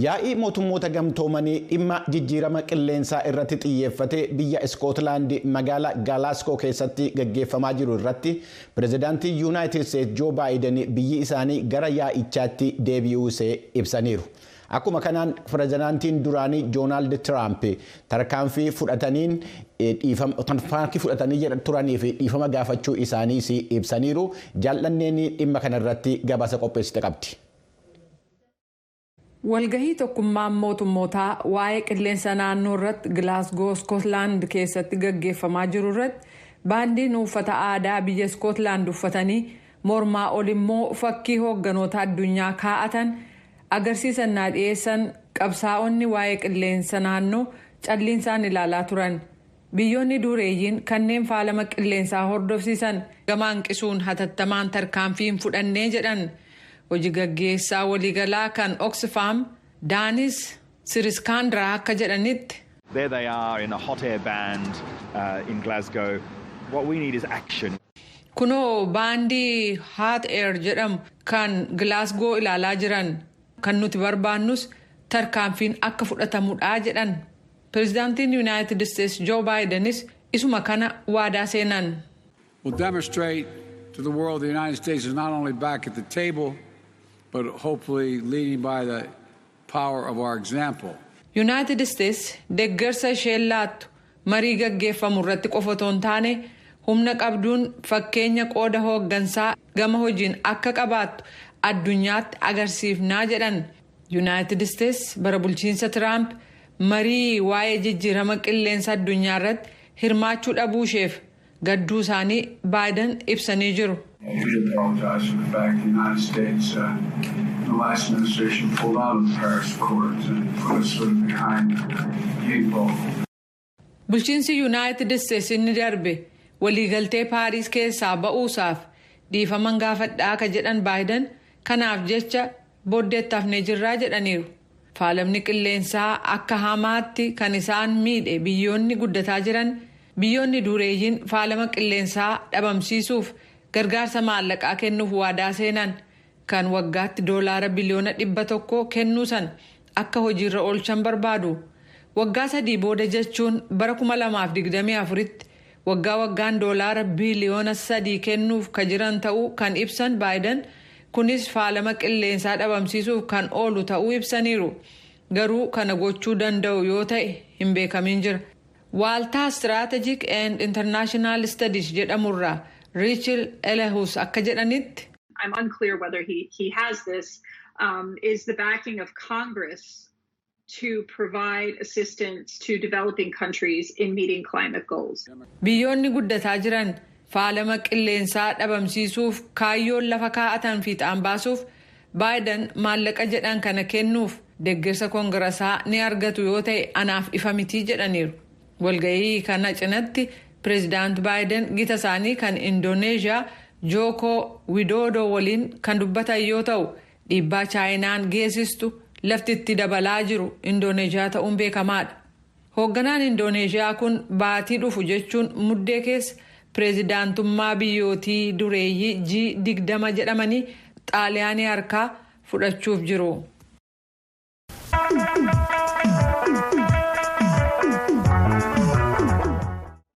Yaa'ii mootummoota gamtoomanii dhimma jijjiirama qilleensaa irratti xiyyeeffate biyya Iskootlaand magaalaa Galaasgoo keessatti gaggeeffamaa jiru irratti pirezidaantii Yuunaayitid Isteetsi Joo Baayiden biyyi isaanii gara yaa'ichaatti deebi'uu ishee ibsaniiru. Akkuma kanaan pirezidaantiin duraanii Doonaald Tiraamp tarkaanfii fudhatanii turanii fi dhiifama gaafachuu isaaniis ibsaniiru. Jaallanneen dhimma kanarratti gabaasa qopheessite qabdi. Walgahii tokkummaan mootummootaa waa'ee qilleensa naannoo irratti Gilaasgoo, Iskootlaand keessatti gaggeeffamaa jiru irratti baandiin uffata aadaa biyya Iskootlaand uffatanii, mormaa ol immoo fakkii hoogganoota addunyaa kaa'atan agarsiisan naa dhiyeessan, qabsaa'onni waa'ee qilleensa naannoo calliinsaan ilaalaa turan. Biyyoonni dureeyyiin kanneen faalama qilleensaa hordofsiisan gama hanqisuun hatattamaan tarkaanfii hin fudhannee jedhan. Hojii gaggeessaa waliigalaa kan Oxfam Daanis Siriskaandiraa akka jedhanitti. There they are in a hot air band in Glasgow. What we need is action. Kunoo baandii Hot Air jedhamu kan Glasgow ilaalaa jiran, kan nuti barbaannus tarkaanfiin akka fudhatamudha jedhan. Pireezidaantiin Yuunaayitid Isteetsi Joo Baayidenis isuma kana waadaa seenan. Will demonstrate to the world the United States is not only back at the table, but hopefully leading by the power of our example. Yuunaayitid Isteetsi deeggarsa isheen laattu marii gaggeeffamu irratti qofa otoo hin taane, humna qabduun fakkeenya qooda hooggansaa gama hojiin akka qabaattu addunyaatti agarsiifnaa jedhan. Yuunaayitid Isteetsi bara bulchiinsa Tiraamp marii waa'ee jijjiirama qilleensa addunyaa irratti hirmaachuu dhabuu isheef gadduu isaanii Baayiden ibsanii jiru. We apologize for the fact the United States, in the last administration, pulled out of the Paris Accords and put us sort of behind the eight ball. Bulchiinsi Yuunaayitid Isteetsi inni darbe waliigaltee Paariis keessaa ba'uusaaf dhiifaman gaafadhaa ka jedhan Baayiden, kanaaf jecha booddeetti hafnee jirraa jedhaniiru. Faalamni qilleensaa akka hamaatti kan isaan miidhe biyyoonni guddataa jiran, biyyoonni dureeyyiin faalama qilleensaa dhabamsiisuuf gargaarsa maallaqaa kennuuf waadaa seenan kan waggaatti doolaara biliyoona 100 kennuu san akka hojiirra oolchan barbaadu. Waggaa 3 booda, jechuun bara 2024tti, waggaa waggaan doolaara biliyoona 3 kennuuf ka jiran ta'uu kan ibsan Baayiden, kunis faalama qilleensaa dhabamsiisuuf kan oolu ta'uu ibsaniiru. Garuu kana gochuu danda'u yoo ta'e hin beekamin jira. Waaltaa Strategic and International Studies jedhamurraa Riichil Elehus akka jedhanitti. I'm unclear whether he has this, is the backing of Congress to provide assistance to developing countries in meeting climate goals. Biyyoonni guddataa jiran faalama qilleensaa dhabamsiisuuf kaayyoon lafa kaa'atan fiixaan baasuuf Baayiden maallaqa jedhan kana kennuuf deeggarsa koongirasaa ni argatu yoo ta'e anaaf ifa mitii jedhaniiru. Walga'ii kana cinatti pireezidaant Baayiden gita isaanii kan Indooneeshiyaa Jookoo Widoodoo waliin kan dubbatan yoo ta'u, dhiibbaa Chaayinaan geessistu lafti itti dabalaa jiru Indooneeshiyaa ta'uun beekamaadha. Hoogganaan Indooneeshiyaa kun baatii dhufu, jechuun Muddee keessa, pireezidaantummaa biyyootii dureeyyii G20 jedhamanii Xaaliyaanii harkaa fudhachuuf jiru.